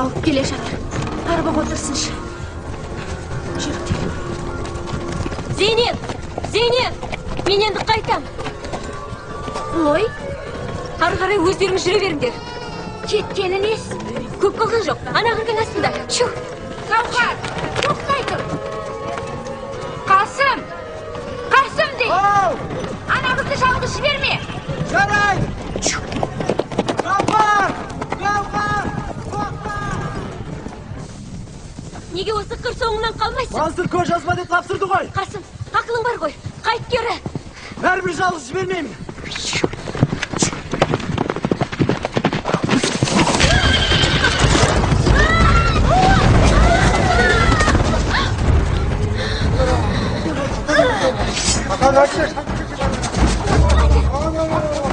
Алып келе жатыр. Арбаға отырсыншы. Жүріңдер. Зейнеп! Зейнеп! Мен енді қайтам. Ой, ары қарай өздеріңіз жүре беріңдер. Кеткені несі? Көп қалған жоқ. Ана қырдың астында. Чу! Гауһар, тоқтай тұр. Қасым! Қасым дейді. Ана қызды жалғыз жіберме. Жарайды. Гауһар! Гауһар! Неге осы қыр соңынан қалмайсың? Мансұр көз жазба деп тапсырды ғой. Қасым, ақылың бар ғой. Қайт кері. Бәрібір жалғыз жібермеймін.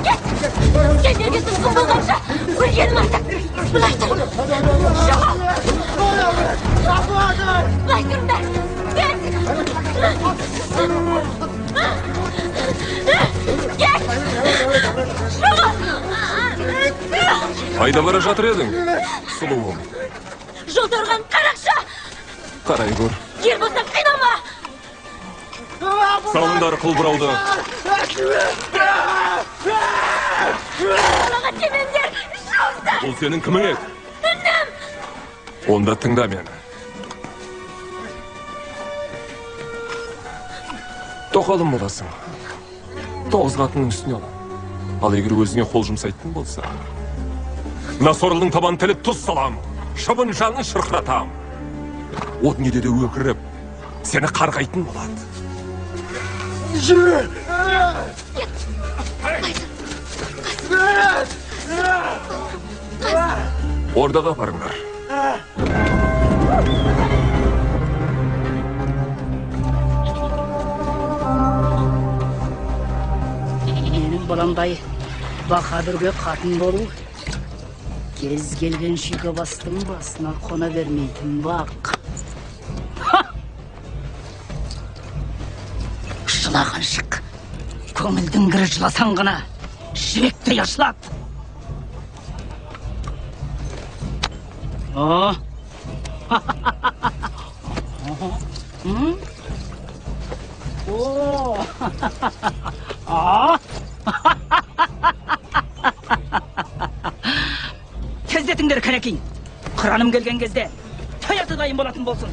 Кет! Сендерге сұмсың болғанша өлгенім артық. Былай тұр. Жоғал! Былай тұрыңдар! Кет! Кет! Жоғал! Қайда бара жатыр едің, сұлуым? Жолторған қарақшы! Қарай көр. Ер болсаң қинама! Салыңдар қылбырауды. Балаға тимеңдер, жауыздар! Бұл сенің кімің еді? Інім! Онда тыңда мені. Тоқалым боласың. 9 қатынның үстіне алам. Ал егер өзіңе қол жұмсайтын болса, мына сорлының табанын тіліп тұз салам, шыбын жанын шырқыратам. О дүниеде де өкіріп, сені қарғайтын болады. Ордаға барыңдар. Менің баламдай баһадүрге қатын болу кез келген шикі бастың басына қона бермейтін бақ. Жылаған шық, көңілдің кірі жыласаң ғана жібектей ашылады. О! О! А! Тездетіңдер, кәнекей. Қыраным келген кезде таяты дайын болатын болсын.